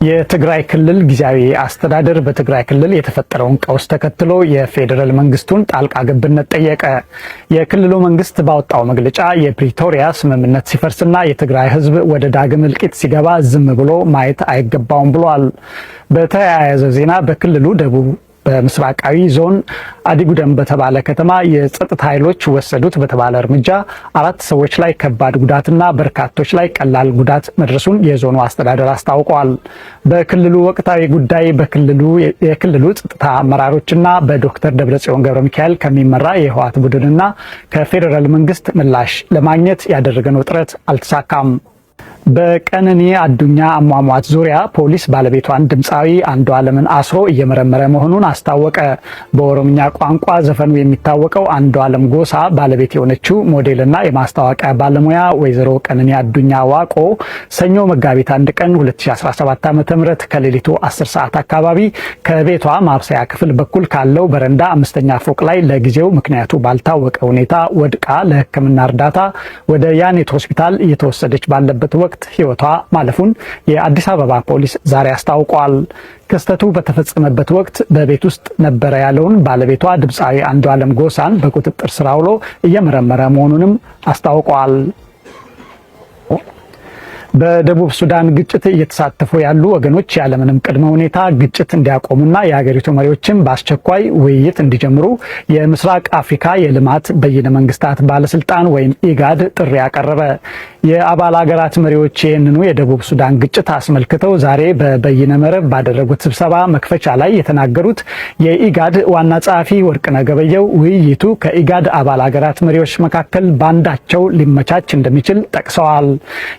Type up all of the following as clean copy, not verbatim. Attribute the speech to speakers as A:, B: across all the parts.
A: የትግራይ ክልል ጊዜያዊ አስተዳደር በትግራይ ክልል የተፈጠረውን ቀውስ ተከትሎ የፌዴራል መንግስቱን ጣልቃ ገብነት ጠየቀ። የክልሉ መንግስት ባወጣው መግለጫ የፕሪቶሪያ ስምምነት ሲፈርስና የትግራይ ሕዝብ ወደ ዳግም እልቂት ሲገባ ዝም ብሎ ማየት አይገባውም ብሏል። በተያያዘ ዜና በክልሉ ደቡብ በምስራቃዊ ዞን አዲጉደም በተባለ ከተማ የጸጥታ ኃይሎች ወሰዱት በተባለ እርምጃ አራት ሰዎች ላይ ከባድ ጉዳትና በርካቶች ላይ ቀላል ጉዳት መድረሱን የዞኑ አስተዳደር አስታውቋል። በክልሉ ወቅታዊ ጉዳይ በክልሉ የክልሉ ጸጥታ አመራሮችና በዶክተር ደብረጽዮን ገብረ ሚካኤል ከሚመራ የህወሓት ቡድንና ከፌዴራል መንግስት ምላሽ ለማግኘት ያደረገነው ጥረት አልተሳካም። በቀነኒ አዱኛ አሟሟት ዙሪያ ፖሊስ ባለቤቷን ድምፃዊ አንዱዓለምን አስሮ እየመረመረ መሆኑን አስታወቀ። በኦሮምኛ ቋንቋ ዘፈኑ የሚታወቀው አንዱዓለም ጎሳ ባለቤት የሆነችው ሞዴልና የማስታወቂያ ባለሙያ ወይዘሮ ቀነኒ አዱኛ ዋቆ ሰኞ መጋቢት 1 ቀን 2017 ዓ.ም ከሌሊቱ 10 ሰዓት አካባቢ ከቤቷ ማብሰያ ክፍል በኩል ካለው በረንዳ አምስተኛ ፎቅ ላይ ለጊዜው ምክንያቱ ባልታወቀ ሁኔታ ወድቃ ለሕክምና እርዳታ ወደ ያኔት ሆስፒታል እየተወሰደች ባለበት ወቅት ሕይወቷ ማለፉን የአዲስ አበባ ፖሊስ ዛሬ አስታውቋል። ክስተቱ በተፈጸመበት ወቅት በቤት ውስጥ ነበረ ያለውን ባለቤቷ ድምፃዊ አንዱዓለም ጎሳን በቁጥጥር ስር አውሎ እየመረመረ መሆኑንም አስታውቋል። በደቡብ ሱዳን ግጭት እየተሳተፉ ያሉ ወገኖች ያለምንም ቅድመ ሁኔታ ግጭት እንዲያቆሙና የሀገሪቱ መሪዎችም በአስቸኳይ ውይይት እንዲጀምሩ የምስራቅ አፍሪካ የልማት በይነ መንግስታት ባለስልጣን ወይም ኢጋድ ጥሪ አቀረበ። የአባል ሀገራት መሪዎች ይህንኑ የደቡብ ሱዳን ግጭት አስመልክተው ዛሬ በበይነ መረብ ባደረጉት ስብሰባ መክፈቻ ላይ የተናገሩት የኢጋድ ዋና ጸሐፊ ወርቅነህ ገበየሁ ውይይቱ ከኢጋድ አባል ሀገራት መሪዎች መካከል ባንዳቸው ሊመቻች እንደሚችል ጠቅሰዋል።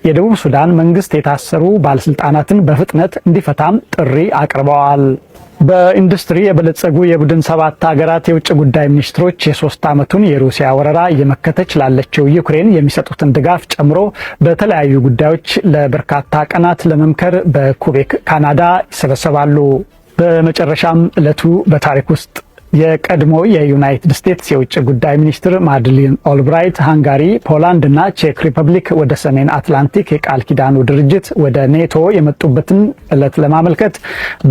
A: የደቡብ ሱዳን መንግስት የታሰሩ ባለስልጣናትን በፍጥነት እንዲፈታም ጥሪ አቅርበዋል። በኢንዱስትሪ የበለጸጉ የቡድን 7 ሀገራት የውጭ ጉዳይ ሚኒስትሮች የ3 ዓመቱን የሩሲያ ወረራ እየመከተች ላለችው ዩክሬን የሚሰጡትን ድጋፍ ጨምሮ በተለያዩ ጉዳዮች ለበርካታ ቀናት ለመምከር በኩቤክ ካናዳ ይሰበሰባሉ። በመጨረሻም ዕለቱ በታሪክ ውስጥ የቀድሞ የዩናይትድ ስቴትስ የውጭ ጉዳይ ሚኒስትር ማድሊን ኦልብራይት ሃንጋሪ፣ ፖላንድ እና ቼክ ሪፐብሊክ ወደ ሰሜን አትላንቲክ የቃል ኪዳኑ ድርጅት ወደ ኔቶ የመጡበትን ዕለት ለማመልከት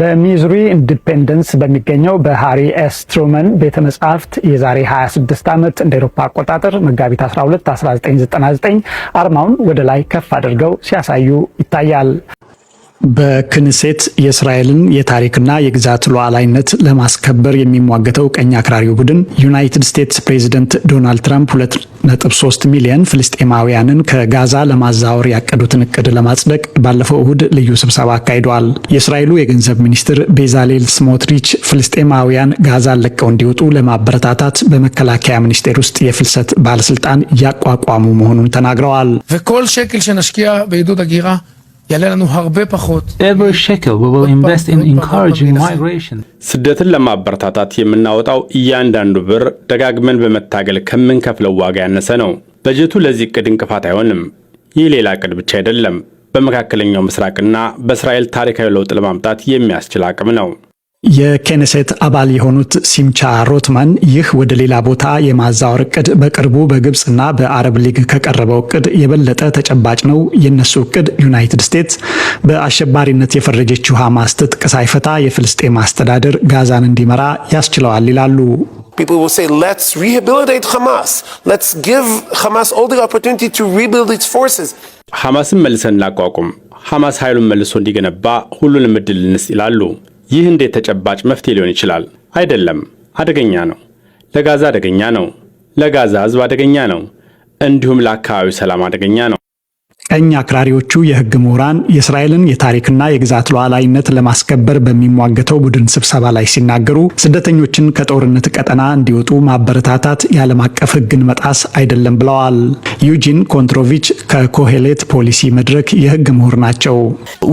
A: በሚዙሪ ኢንዲፔንደንስ በሚገኘው በሃሪ ኤስ ትሩመን ቤተ መጻሕፍት የዛሬ 26 ዓመት እንደ ኤሮፓ አቆጣጠር መጋቢት 12 1999 አርማውን ወደ ላይ ከፍ አድርገው ሲያሳዩ ይታያል። በክንሴት የእስራኤልን የታሪክና የግዛት ሉዓላዊነት ለማስከበር የሚሟገተው ቀኝ አክራሪው ቡድን ዩናይትድ ስቴትስ ፕሬዚደንት ዶናልድ ትራምፕ 2.3 ሚሊዮን ፍልስጤማውያንን ከጋዛ ለማዛወር ያቀዱትን እቅድ ለማጽደቅ ባለፈው እሁድ ልዩ ስብሰባ አካሂደዋል። የእስራኤሉ የገንዘብ ሚኒስትር ቤዛሌል ስሞትሪች ፍልስጤማውያን ጋዛን ለቀው እንዲወጡ ለማበረታታት በመከላከያ ሚኒስቴር ውስጥ የፍልሰት ባለስልጣን እያቋቋሙ መሆኑን ተናግረዋል።
B: וכל שקל שנשקיע בעידוד הגירה יעלה לנו הרבה פחות.
C: Every shekel we will invest in encouraging migration.
D: ስደትን ለማበረታታት የምናወጣው እያንዳንዱ ብር ደጋግመን በመታገል ከምንከፍለው ዋጋ ያነሰ ነው። በጀቱ ለዚህ እቅድ እንቅፋት አይሆንም። ይህ ሌላ እቅድ ብቻ አይደለም። በመካከለኛው ምስራቅና በእስራኤል ታሪካዊ ለውጥ ለማምጣት የሚያስችል አቅም ነው።
A: የኬኔሴት አባል የሆኑት ሲምቻ ሮትማን ይህ ወደ ሌላ ቦታ የማዛወር እቅድ በቅርቡ በግብፅና በአረብ ሊግ ከቀረበው እቅድ የበለጠ ተጨባጭ ነው። የእነሱ እቅድ ዩናይትድ ስቴትስ በአሸባሪነት የፈረጀችው ሐማስ ትጥቅ ሳይፈታ የፍልስጤም አስተዳደር ጋዛን እንዲመራ ያስችለዋል ይላሉ።
E: People will say, "Let's rehabilitate Hamas. Let's give Hamas all the opportunity to rebuild its forces."
D: ሐማስን መልሰን እናቋቁም፣ ሐማስ ኃይሉን መልሶ እንዲገነባ ሁሉንም እድል እንስጥ ይላሉ። ይህ እንዴት ተጨባጭ መፍትሄ ሊሆን ይችላል? አይደለም፣ አደገኛ ነው። ለጋዛ አደገኛ ነው። ለጋዛ ሕዝብ አደገኛ ነው። እንዲሁም ለአካባቢው ሰላም አደገኛ ነው።
A: ቀኝ አክራሪዎቹ የህግ ምሁራን የእስራኤልን የታሪክና የግዛት ሉዓላዊነት ለማስከበር በሚሟገተው ቡድን ስብሰባ ላይ ሲናገሩ ስደተኞችን ከጦርነት ቀጠና እንዲወጡ ማበረታታት የዓለም አቀፍ ሕግን መጣስ አይደለም ብለዋል። ዩጂን ኮንትሮቪች ከኮሄሌት ፖሊሲ መድረክ የህግ ምሁር ናቸው።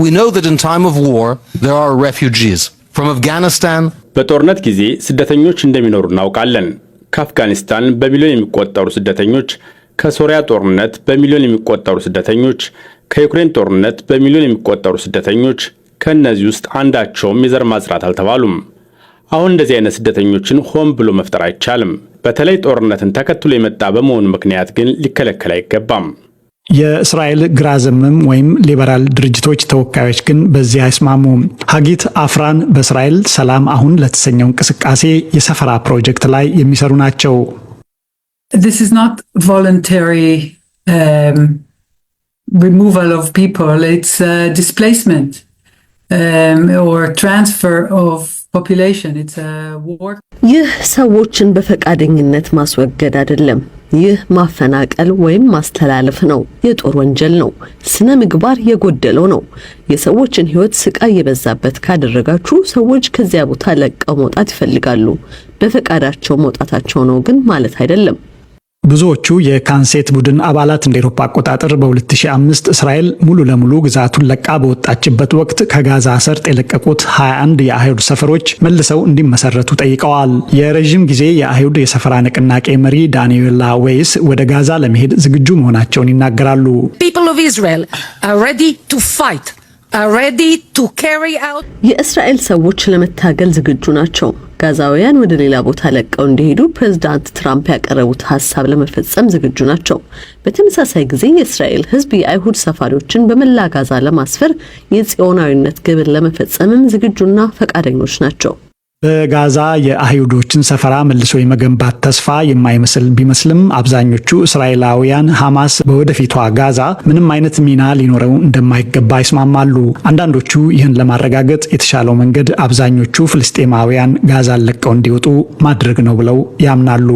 F: We know that in time of war there are refugees from Afghanistan.
D: በጦርነት ጊዜ ስደተኞች እንደሚኖሩ እናውቃለን። ከአፍጋኒስታን በሚሊዮን የሚቆጠሩ ስደተኞች፣ ከሶሪያ ጦርነት በሚሊዮን የሚቆጠሩ ስደተኞች፣ ከዩክሬን ጦርነት በሚሊዮን የሚቆጠሩ ስደተኞች። ከእነዚህ ውስጥ አንዳቸውም የዘር ማጽዳት አልተባሉም። አሁን እንደዚህ አይነት ስደተኞችን ሆን ብሎ መፍጠር አይቻልም። በተለይ ጦርነትን ተከትሎ የመጣ በመሆኑ ምክንያት ግን ሊከለከል አይገባም።
A: የእስራኤል ግራ ዘመም ወይም ሊበራል ድርጅቶች ተወካዮች ግን በዚህ አይስማሙም። ሀጊት አፍራን በእስራኤል ሰላም አሁን ለተሰኘው እንቅስቃሴ የሰፈራ ፕሮጀክት ላይ የሚሰሩ ናቸው።
G: This is not voluntary removal of people, it's displacement or transfer of population. It's a war.
H: ይህ ሰዎችን በፈቃደኝነት ማስወገድ አይደለም። ይህ ማፈናቀል ወይም ማስተላለፍ ነው። የጦር ወንጀል ነው። ስነ ምግባር የጎደለው ነው። የሰዎችን ሕይወት ስቃይ የበዛበት ካደረጋችሁ ሰዎች ከዚያ ቦታ ለቀው መውጣት ይፈልጋሉ። በፈቃዳቸው መውጣታቸው ነው ግን ማለት አይደለም።
A: ብዙዎቹ የካንሴት ቡድን አባላት እንደ ኤሮፓ አቆጣጠር በ2005 እስራኤል ሙሉ ለሙሉ ግዛቱን ለቃ በወጣችበት ወቅት ከጋዛ ሰርጥ የለቀቁት 21 የአይሁድ ሰፈሮች መልሰው እንዲመሰረቱ ጠይቀዋል። የረዥም ጊዜ የአይሁድ የሰፈራ ንቅናቄ መሪ ዳንኤላ ዌይስ ወደ ጋዛ ለመሄድ ዝግጁ መሆናቸውን ይናገራሉ።
I: People of Israel are ready to fight, are ready to carry out
H: የእስራኤል ሰዎች ለመታገል ዝግጁ ናቸው። ጋዛውያን ወደ ሌላ ቦታ ለቀው እንዲሄዱ ፕሬዝዳንት ትራምፕ ያቀረቡት ሀሳብ ለመፈጸም ዝግጁ ናቸው። በተመሳሳይ ጊዜ የእስራኤል ሕዝብ የአይሁድ ሰፋሪዎችን በመላ ጋዛ ለማስፈር የጽዮናዊነት ግብን ለመፈጸምም ዝግጁና ፈቃደኞች ናቸው።
A: በጋዛ የአይሁዶችን ሰፈራ መልሶ የመገንባት ተስፋ የማይመስል ቢመስልም አብዛኞቹ እስራኤላውያን ሐማስ በወደፊቷ ጋዛ ምንም አይነት ሚና ሊኖረው እንደማይገባ ይስማማሉ። አንዳንዶቹ ይህን ለማረጋገጥ የተሻለው መንገድ አብዛኞቹ ፍልስጤማውያን ጋዛን ለቀው እንዲወጡ ማድረግ ነው ብለው ያምናሉ።